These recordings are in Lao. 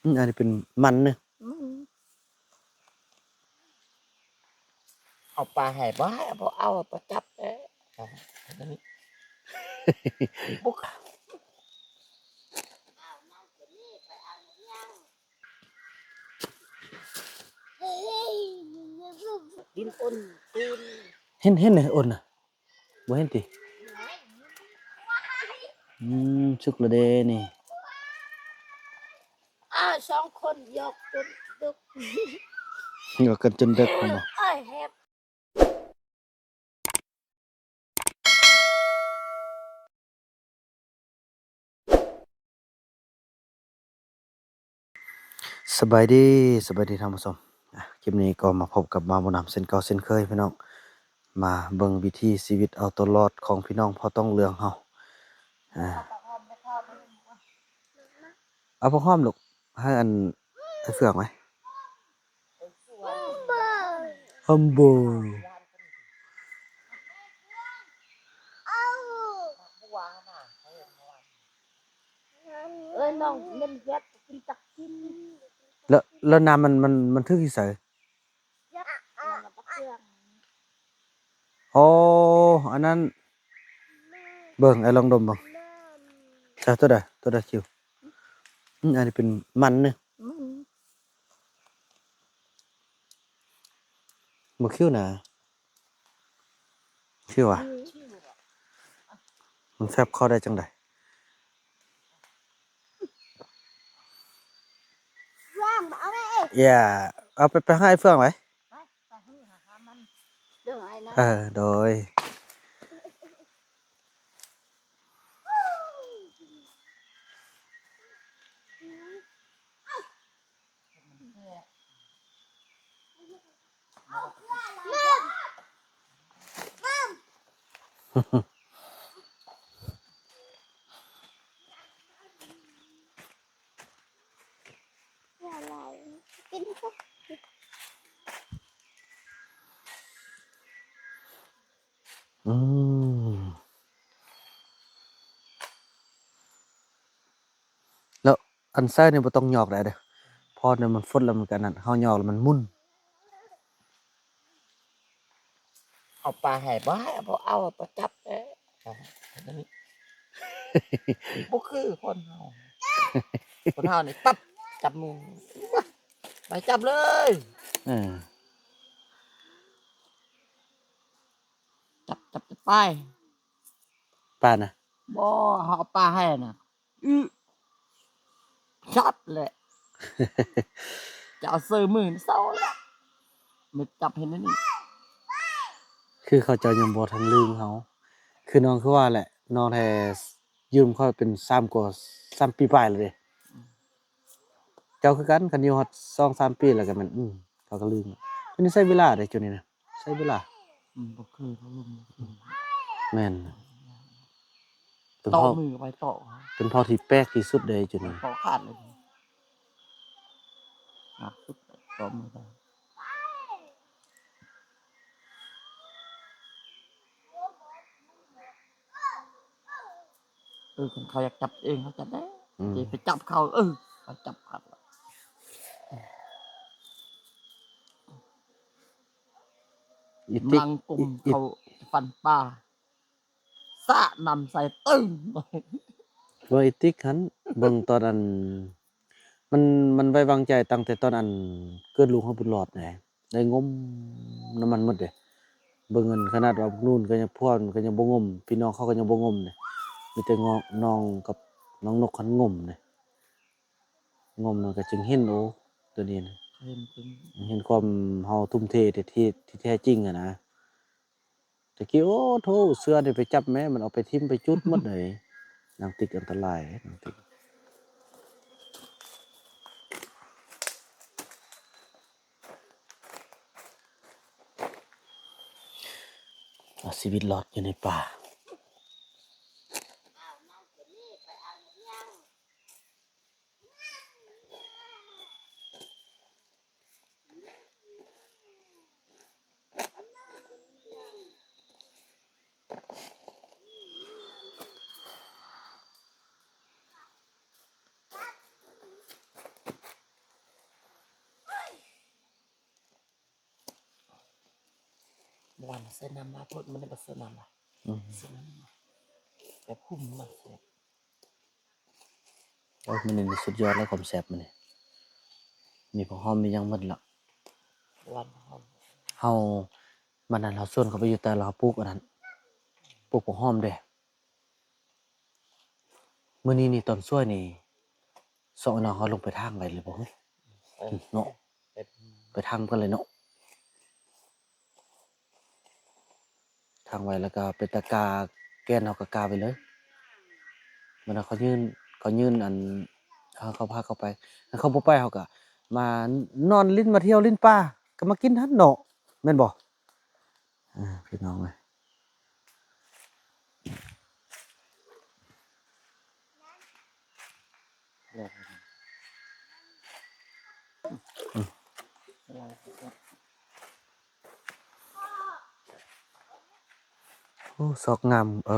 ອືມ ອັນນີ້ເປັນມັນເນາະ ອືມ ເອົາປາໃຫ້ ບໍ່ໃຫ້ ບໍ່ເອົາ ບໍ່ຈັບເດ້ ບໍ່ ດິນອົນ ປູນ ເຫັນ ເຫັນເດ້ ອົນນະ ບໍ່ເຫັນຕິ? ອືມ ສຸກແລ້ວເດ້ນີ້ ອ້າ ສອງຄົນຢອກຈົນດຶກ ຢອກກັນຈົນດຶກພຸ້ນບໍ? ອ້າຍແຮບ. ສະບາຍດີ ສະບາຍດີທ່ານຜູ້ຊົມ ອາ ຄລິບນີ້ກໍມາພົບກັບບ່າວບຸນນຳເຊັ່ນເກົ່າເຊັ່ນເຄີຍພີ່ນ້ອງ ມາເບິ່ງວິຖີຊີວິດເອົາຕົວລອດຂອງພີ່ນ້ອງເຜົ່າຕ້ອງເຫຼືອງເຮົາ ອາ ເອົາຜ້າຫົ່ມລູກ ໃຫ້ອັນ ໃຫ້ເຟືອງໄວ້ Humble. ເອີຍ ນ້ອງເມັນເຮັດກິນຕັກກິນ ແລ້ວ ແລ້ວນ້ຳມັນ ມັນ ມັນຖືກຢູ່ໃສ? ອໍ ອັນນັ້ນ ເບິ່ງ ອ້າຍລອງດົມເບິ່ງ ຈາກຕົວໃດ ຕົວໃດຄິວ? ອືມ ອັນນີ້ເປັນມັນເນາະ ມັນ ບໍ່ຄິວນະ ຄິວຫວາ? ມັນແຟບເຂົ້າໄດ້ຈັ່ງໃດ? ເຟືອງ ເອົາໄວ້ເອີຍ ຢ່າ ເອົາໄປ ໄປໃຫ້ເຟືອງໄວ້ ໄປ ໄປຫາມັນ ເດີ ອ້າຍນະ ເອີ ໂດຍ. ອືມ ແລ້ວອັນໃສ່ນີ້ບໍ່ຕ້ອງຫຍອກໄດ້ເດີ້ ເພາະວ່າມັນຟົດແລ້ວມັນກະອັນນັ້ນ ເຮົາຫຍອກແລ້ວມັນໝຸ່ນ. ເອົາປາໃຫ້ ບໍ່ໃຫ້ ບໍ່ເອົາ ບໍ່ຈັບເດ້ ບໍ່ຄືຄົນເຮົາ ຄົນເຮົານີ້ປັບ ຈັບມື ໄປຈັບເລີຍ ເອີ ຈັບ ຈັບ ຈັບໄປ ປານະ ບໍ່ ເຮົາເອົາປາໃຫ້ນະ ອື ຈັບແຫຼະ ຈະເອົາເຊີມືເຊົາແຫຼະ ມາຈັບເຮັດແນວນີ້ ຄືເຂົາເຈົ້າຍັງບໍ່ທັນລືມເຮົາ ຄືນ້ອງຄືວ່າແຫຼະ ນ້ອງແທ້ຢືມເຂົາເປັນສາມກວ່າ ສາມປີປາຍແລ້ວເດ້ ເຈົ້າຄືກັນ ຄັນຢູ່ຮອດສອງສາມປີແລ້ວກໍແມ່ນ ອື ເຂົາກໍລືມ ມັນໃຊ້ເວລາເດ້ຈຸນີ້ນະ ໃຊ້ເວລາ ອືມ ບໍ່ຄືເຂົາລົງ ແມ່ນ ເປັນເຜົ່າ ເຕາະມືໄປເຕາະ ເປັນເຜົ່າທີ່ແປກທີ່ສຸດເດ້ຈຸນີ້ ເຕາະຂາດເລີຍ ໜັກສຸດ ເຕາະມືໄປ. ເອີ ຄັນເຂົາຢາກຈັບເອງ ເຂົາຈັບໄດ້ ອືມ ຊິໄປຈັບເຂົາ ເອີ ເຂົາຈັບຂັດລະ ອີຕິກ ມາງກົມ ອີ ເຂົາຟັນປາ ສາດນ້ຳໃສ່ ຕຶ້ມ ບໍ່ ອີຕິກຫັ້ນ ເບິ່ງຕອນອັນ ມັນ ມັນໄວ້ວາງໃຈຕັ້ງແຕ່ຕອນອັນ ເກີດລູກເຮົາບຸນຫຼອດນະ. ໄດ້ງົມນຳມັນໝົດເດ້ ເບິ່ງເງິນ ຂະໜາດວ່າບັກນູນກໍຍັງ ພວກມັນກໍຍັງບໍ່ງົມ ພີ່ນ້ອງເຂົາກໍຍັງບໍ່ງົມເດ້ ມີແຕ່ງ- ນ້ອງກັບນ້ອງນົກຫັ້ນງົມເດ້ ງົມນັ້ນກໍຈຶ່ງເຫັນ ໂອ້ ໂຕນີ້ນະ ເຫັນ ເຫັນຄວາມເຮົາທຸ່ມເທທີ່ ທີ່ ທີ່ແທ້ຈິງຫັ້ນນະ. ຕະກີ້ ໂອ້ໂທ້ ເສືອນີ້ໄປຈັບແມ້ ມັນເອົາໄປຖິ້ມໄປຈູດໝົດເລີຍ ນາງຕິກອັນຕະລາຍ ນາງຕິກ ເອົາຊີວິດລອດຢູ່ໃນປ່າ. ວ່າໃສ່ນ້ຳມາໂພດ ມັນບໍ່ໃສ່ນ້ຳລະ ອືມ ໃສ່ນ້ຳມາ ແບບຫຸ້ມມັນແຊບ. ໂອ້ຍ ມື້ນີ້ສຸດຍອດແລ້ວ ຄວາມແຊບມື້ນີ້ ມີຜັກຫອມ ມີຫຍັງໝົດລະ ຫວານຫອມ. ເຮົາ ມື້ນັ້ນເຮົາຊວນເຂົາໄປຢູ່ໃຕ້ ແລ້ວເຮົາປູກອັນນັ້ນ ປູກຜັກຫອມເດ້. ມື້ນີ້ນີ້ຕອນສວຍນີ້ ສອງອ້າຍນ້ອງເຮົາລົງໄປຖາງໄວ້ເລີຍບໍ່? ເອີ ເນາະ ໄປຖາງກັນເລີຍເນາະ ຖາງໄວ້ ແລ້ວກໍເປັນຕາກ້າແກ່ນເຮົາກໍກ້າໄປເລີຍ. ມື້ນັ້ນເຂົາຍື່ນ ເຂົາຍື່ນອັນ ເຮົາ ເຂົາພາເຂົາໄປ ຄັນເຂົາບໍ່ໄປເຮົາກໍມານອນຫຼິ້ນ ມາທ່ຽວຫຼິ້ນປ່າ ກໍມາກິນຫັ້ນເນາະ ແມ່ນບໍ່? ອ່າ ພີ່ນ້ອງເອີຍ ໂອ້ ຊອກງາມ ເອີ.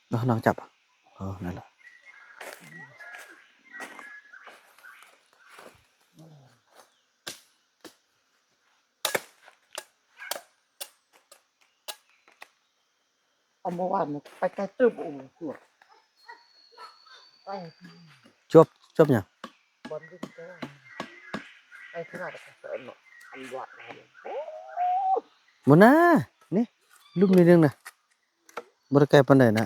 ເນາະ ນ້ອງຈັບ ເອີ ນັ້ນລະ ເອົາມາຫວ່ານໄປໄກຕຶບ ໂອ້ ຈວບ ໄປ ຈວບ ຈວບຫຍັງ? ບ່ອນດິນໂຕ ໄປຂະໜາດ ອັນບອດ ບໍ່ນາ ນີ້ ລຸ່ມນີ້ໜຶ່ງນະ ບໍ່ໄດ້ໄກປານໃດນະ.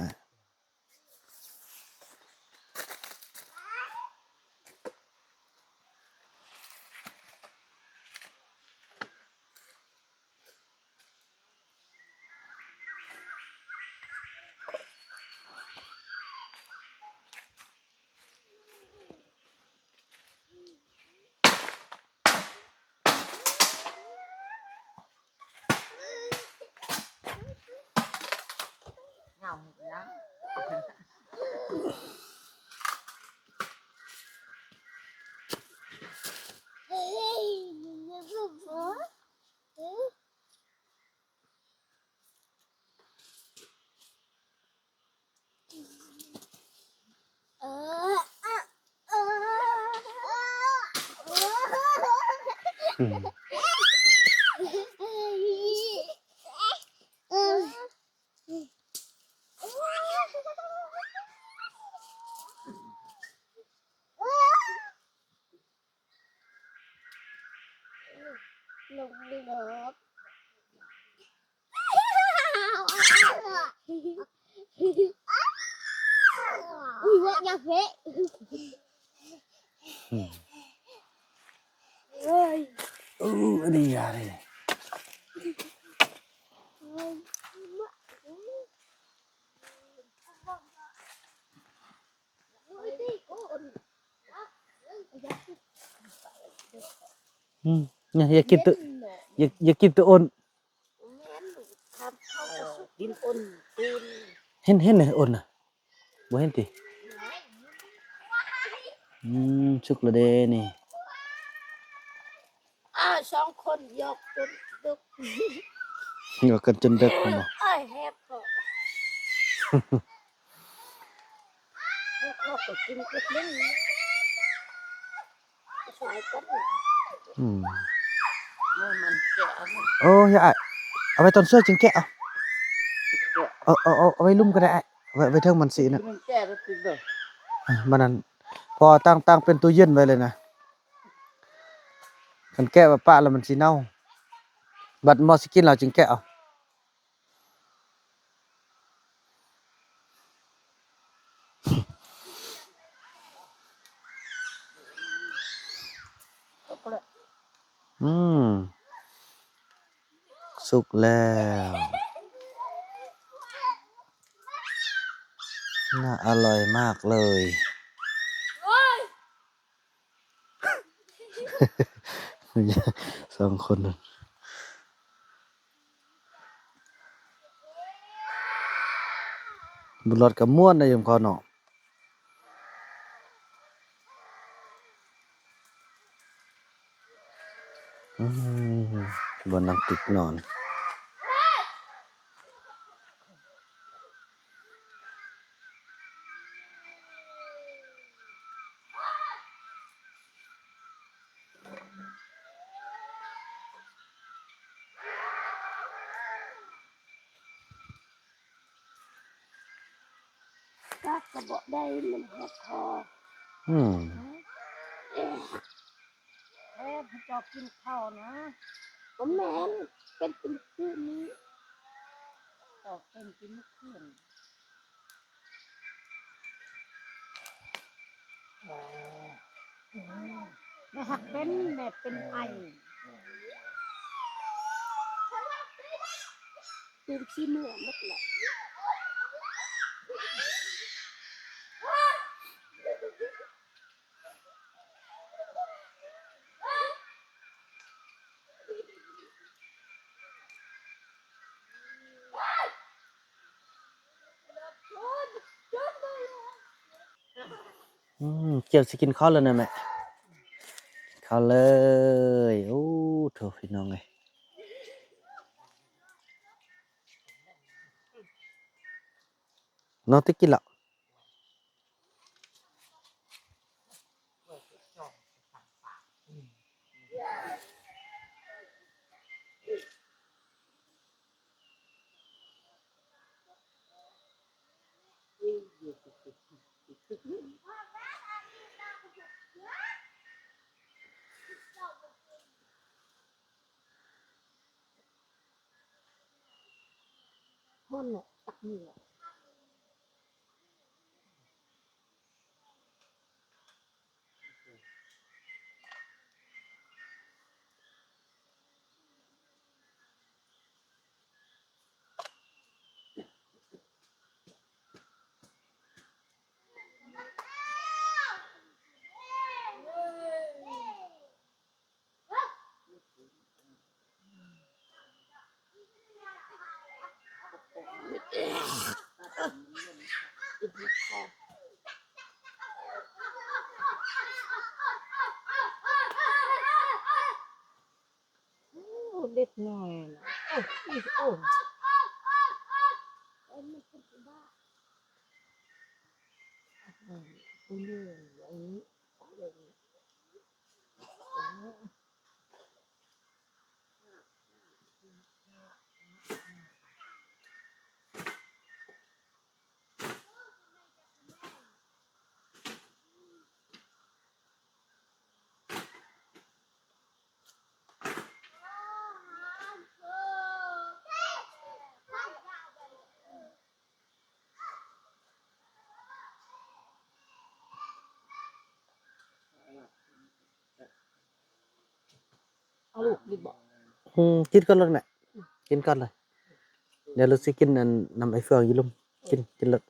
ອືມ ຢ່າ ຢ່າກິນໂຕ ຢ່າ ຢ່າກິນໂຕໂອນ ເຫັນ ເຫັນໂອນນະ ບໍ່ເຫັນຕິ? ອືມ ສຸກແລ້ວເດ້ນີ້. ອ້າວ ສອງຄົນຢອກຈົນດຶກ ຢອກກັນຈົນດຶກພຸ້ນບໍ? ອ້າຍແຮບເພາະ ແຮບເພາະກໍກິນເກັບເລີຍ ຊ່ອຍກັນ ອືມ ເອົາມັນແກະເອົາ ໂອ້ ຢ່າອ້າຍ ເອົາໄວ້ຕອນຊ່ວຍຈຶ່ງແກະເອົາ ແກະ ເອົາ ເອົາ ເອົາໄວ້ລຸ່ມກໍໄດ້ອ້າຍ ໄວ້ ໄວ້ເທິງມັນຊິນະ ມັນແກະແລ້ວຕິເດີ ເອີ ມັນນັ້ນ ເພາະວ່າຕັ້ງ ຕັ້ງເປັນຕູ້ເຢັນໄວ້ເລີຍນະ. ຄັນແກະໄວ້ປະແລ້ວມັນຊິເນົ່າ ບັດໝໍຊິກິນແລ້ວຈຶ່ງແກະເອົາ. ອືມ ສຸກແລ້ວ ໜ້າອະລ່ອຍມາກເລີຍ. ສອງຄົນນັ້ນ ບຸນລອດກໍມ່ວນນະ ຢູ່ນຳເຂົາເນາະ. ອືມ ບ່ອນນັ່ງຕິກນອນ. ກໍບໍ່ໄດ້ ມັນຫາກຄໍ. ອືມ ແທ້ ເຈົ້າກິນເຂົ້ານະ. ບໍ່ແມ່ນ ເປັນ ເປັນຄືນນີ້ ເຈົ້າເປັນກິນມື້ຄືນ. ແມ່ຫາກເປັນ ແມ່ເປັນໄອ ຕື່ນຂີ້ເມືອໝົດແຫຼະ. ອືມ ຈຽວຊິກິນເຂົ້າແລ້ວນະແມ່ ເຂົ້າເລີຍ. ໂອ້ ໂທ້ ພີ່ນ້ອງເອີຍ ນ້ອງຕິກກິນແລ້ວ. ຮ້ອນເນາະ ຕັກເໜືອ. ໂອ້ ເດັກນ້ອຍນະ ໂອ້ ໂອ້ ໂອ້ ມັນເປັນບ້າ ອືມ ເອົາລູກກິນບໍ່? ອືມ ກິນກ່ອນໂລດແມ່ ກິນກ່ອນເລີຍ. ດຽວລູກຊິກິນອັນ ນຳໄອ້ເຟືອງຢູ່ລຸ່ມ ກິນ ກິນໂລດ.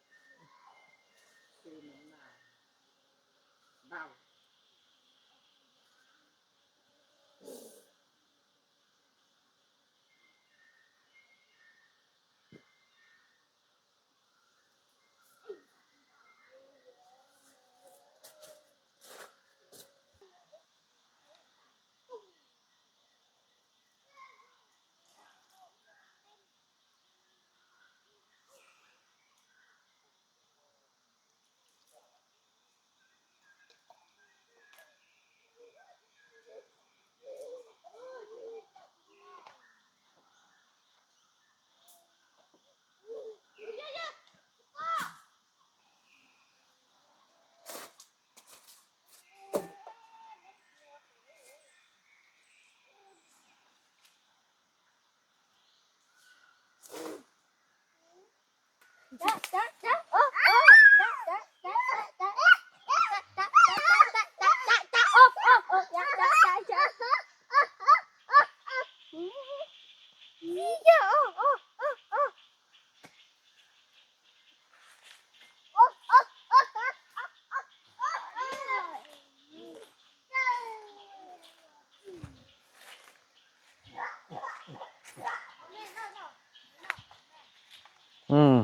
ອືມ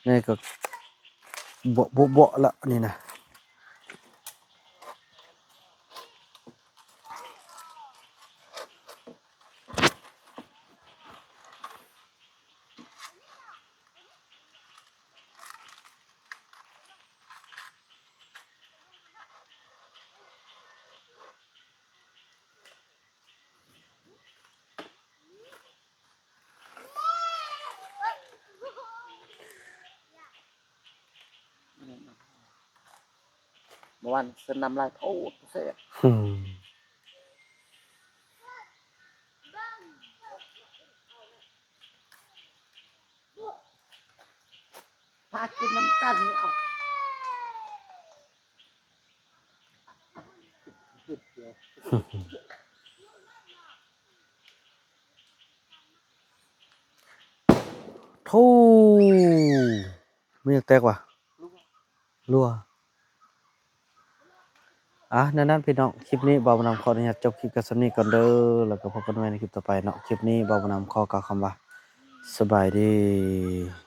ນີ້ກໍເບາະ ເບາະ ເບາະລະນີ້ນະ. ວານເຊິ່ນນ້ຳລາຍໂພດແຊບ ພາກິນນຳກັນເອົາ. ໂທ້ ມີຫຍັງແຕກຫວາ? ຮົ່ວ. ອ່ະ ແນວນັ້ນພີ່ນ້ອງ ຄລິບນີ້ບ່າວບຸນນຳຂໍອະນຸຍາດຈົບຄລິບກັນສ່ຳນີ້ກ່ອນເດີ ແລ້ວກໍພົບກັນໃໝ່ໃນຄລິບຕໍ່ໄປເນາະ. ຄລິບນີ້ບ່າວບຸນນຳຂໍກ່າວຄຳວ່າ ສະບາຍດີ.